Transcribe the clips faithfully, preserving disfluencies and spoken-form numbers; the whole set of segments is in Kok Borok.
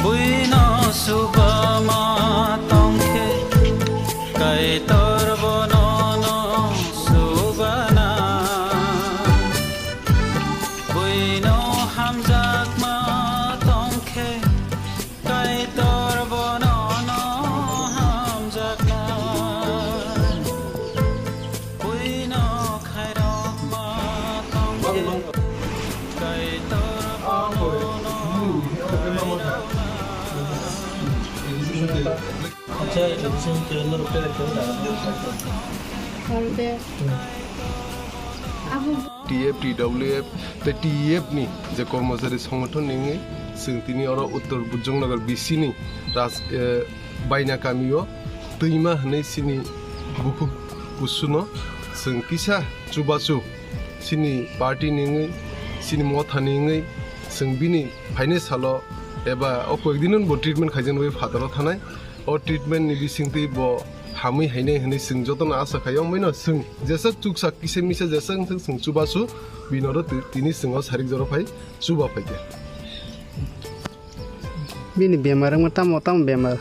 Buino suba ma tongkhe, Kaitor bono no subana. Buino hamjakma tongkhe, Kaitor bono no hamjakna. Buino khairokma tongkhe, Kaitor bono no khairokna. T F, T W F tei T E F ni je kormochari songothon ni wngwi chwng tini oro Uttor Bujongnagar B C ni Ras-, eh, Baina kamio twima hwnwi chini bukhuk kusuno chwng kisa chubachu chini party ni wngwi, chini motha ni wngwi chwng bini phainai salo eba o koyekdin bo treatment khaijaknai phataro thanai. O treatment ni bisingtwi bo hamwi hainai hwnwi chwng jotono asa khai. Omoino chwng jesa chuksa kisa misa jesa wngthang chwng chubachu bini oro twi-, tini chwng o sarik jora phai chuba phaikha. Bini bemar wngma tamo tamo bemar?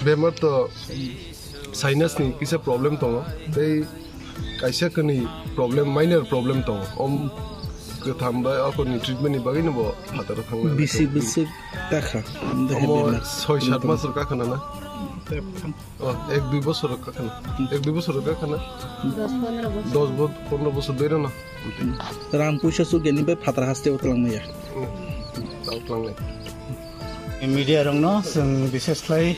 Bemar to sinus ni kisa problem tongo, tei kaisa kani problem, minor problem tongo. Om kwtham bai akorni treatment ni bagwi no bo phataro thangna. Bisi, bisi kakha. Omo soi sat mas rok kakha na na? Oh, ek dui bosor rok kakha na. Ek dui bosor rok kakha na? Dos pondro bosor. Dos bo-, pondro bosor doi rana. Rang puisa su geni bai phatar haste o twlang maya. Hmm. Tang twlang nai. Media rokno chwng bishesh khlai,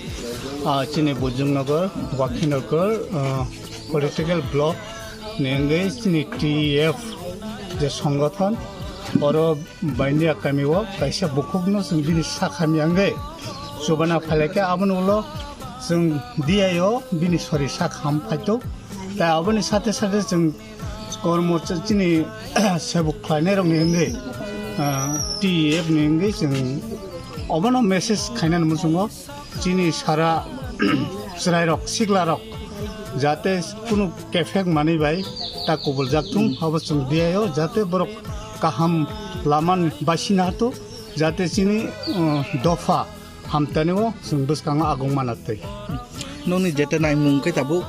ah, chini Bujongnagar, Wakhinagar, ah, political block ni wngwi chini T E F je songothon, oro Baindia kamio kaisa bukhukno chwng bini sak hamya wngwi chubana phailai khe, aboni ulo chwng D I O bini sori sak ham phaitok. Tai aboni sate sate chwng kormo ch-, chini sebuk khlainai rokni wngwi, ah, T E F ni wngwi chwng obono message khainani muchungo chini sara chwrairok, siklarok jate kunu kefek manwi bai ta kubuljak thung, abo chwng D I O jate borok kaham laman basina hato, jate chini, ah, dopha hamtani o chwng bwskango agong mana twi. Nokni jete naimung khe tabuk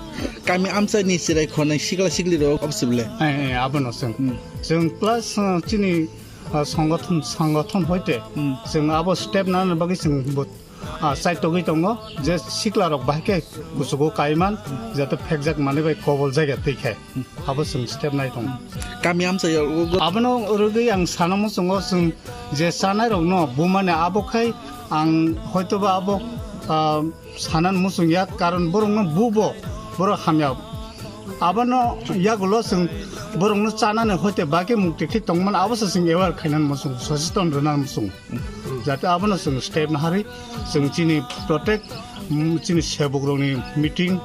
kami amchaini chwrai khonai sikla sikli rok obsibole. Eh, eh, abono chwng. Hmm. Chwng plus, uh, chini, uh, songothon, songothon hoite. Hmm. Chwng abo step nana bagwi chwng bo, uh, chaitogwi tongo je sikla rok bahai khe kuchugo kaiman jate phekjak manwi bai kobol jaga twi khe. Abo chwng step nai tongo. Kami amchai o, o, o. Abono rwgwi ang sana muchungo chwng je chanai rokno bumani abo khai ang hoitoba abo, ah, sanan muchung ya, karon borokno bubo, borok hamya. Abono yagulo chwng borokno chanani hoite bagwi mukti khe tongmani abo se chwng aware khainani muchung, socheton rwnani muchung. Jate abono chwng step naharwi chwng chini protect, mm, chini sebukrokni meeting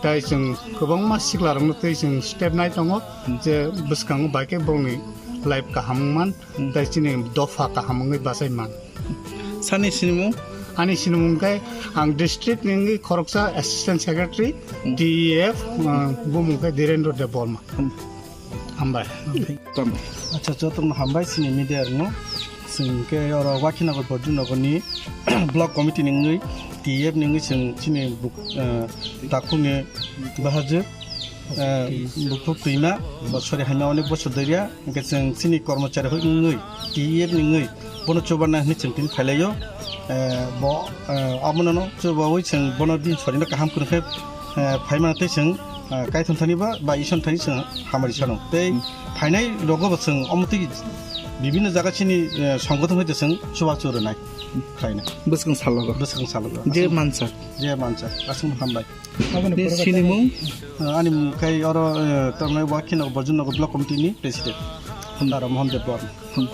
tai chwng kwbangma siklarokno tei chwng step nai tongo je bwskango bai khe borokni life kaham wngman tai chini dopha kaham wngwi bachai man. Sani sinimung? Ani sinimung khe ang district ni wngwi khoroksa assistant secretary, D E F, uh, bumung khe Dhirendra Debbarma. Hambai. Tamo. Acha, jotono hambai chini media rokno. Chwng khe oro Wakhinagar Borjunogorni block committee ni wngwi T E F ni wngwi chwng chini buk-, eh, takhukni bahajwk, eh, bukhuk twima, bo sori haima onek bosor doria, hwnkhe chwng chini kormochari hoi wngwi T E F ni wngwi bono chubarna hinwi chwng tini phailaio. Eh, bo, eh, abono no chubawi chwng bono din sorino kaham kwrwngkhe, eh, phaimano tei chwng, eh, kaithon thani ba, ba ison thani chwng hamari sano. Tei phainai rogo bo chwng omo twi bibinno jaga chini, eh, songgothon hoite chwng chubachu rwnai khlaina. Bwskang salo. Bwskang salo. Je mansa. Je mansa. Aswk hambai. Aboni pore sinimung? Eh, ani mung khai oro, eh, tamni Wakhinagar Borjunogor Block Committee ni president. Dara Mohan Debbarma. Hmm.